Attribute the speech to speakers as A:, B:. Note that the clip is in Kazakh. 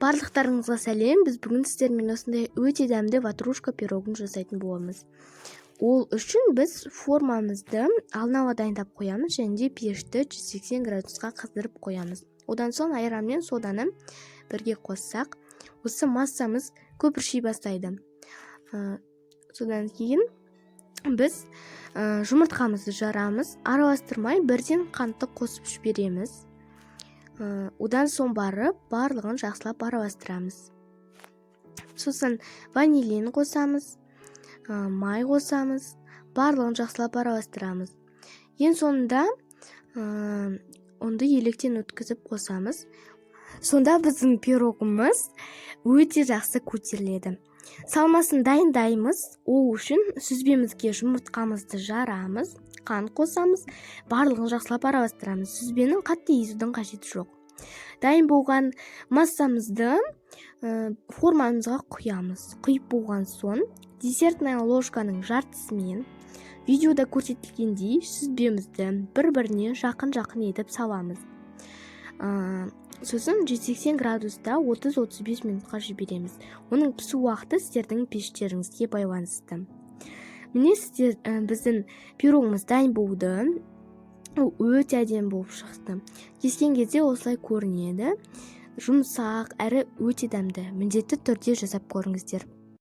A: Барлықтарыңызға сәлем! Біз бүгін сіздермен осындай өте дәмді ватрушка пирогын жасайтын боламыз. Ол үшін біз формамызды алдын ала дайындап қоямыз және де пешті 180 градусқа қыздырып қоямыз. Одан соң айран мен соданы бірге қоссақ, осы массамыз көпірши бастайды. Содан кейін біз жұмыртқамызды жарамыз, араластырмай бірден қантты қосып жібереміз. Одан соң барып барлығын жақсылап араластырамыз. Сосын ванилин қосамыз, май қосамыз, барлығын жақсылап араластырамыз. Ең соңында ұнды електен өткізіп қосамыз. Сонда біздің пирогымыз өте жақсы көтеріледі. Салмасын дайындаймыз. Ол үшін сүзбемізге жұмыртқамызды жарамыз, қант қосамыз, барлығын жақсылап араластырамыз. Сүзбенің қатты езудің қажеті жоқ. Дайын болған массамызды формамызға құямыз. Құйып болған соң, десертная ложканың жартысымен видеода көрсетілгендей сүзбемізді бір біріне жақын жақын етіп саламыз. Сосын 180 градуста 30-35 минутқа жібереміз. Оның пісу уақыты сіздердің пештеріңізге байланысты. Міне, сіздер, біздің пирогымыз дайын болды. Ол өте әдемі болып шықты. Кескен кезде осылай көрінеді, жұмсақ әрі өте дәмді. Міндетті түрде жасап көріңіздер.